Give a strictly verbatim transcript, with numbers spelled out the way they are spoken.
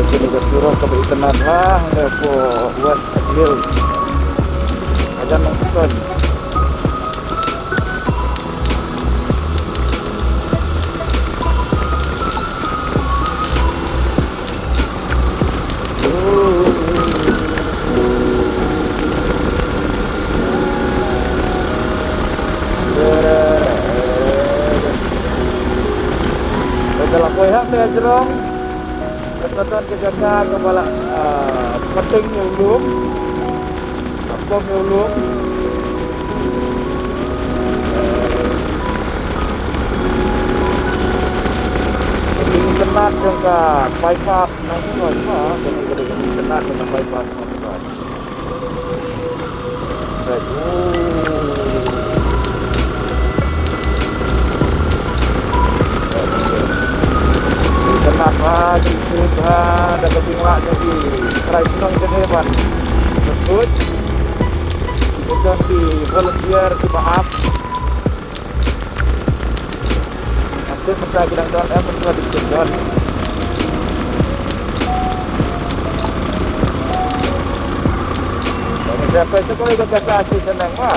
Kane ka surok kaba itynnad hangne hapoh West Khasi Hills, hajan Nongstoiñ. Te la poi hangne hajrong, ka sa don ka jaka kaba la, ah, pateng ïa u lum. Ka pom ïa u lum. Ka dei ka itynnad jong ka bypass Nongstoiñ, ma, kane ka dei ka itynnad jong ka bypass Nongstoiñ. Right. Ka itynnad bha, ka itynnad bha, da ka jingrwai jong ki trai shnong jong ngi ban. Ka kut. Ki don ki volunteer kiba ap. Ap te mynta ki dang don, eh, mynta ki dang don. Mynta peit ko ïa ka jaka sha shaneng ma.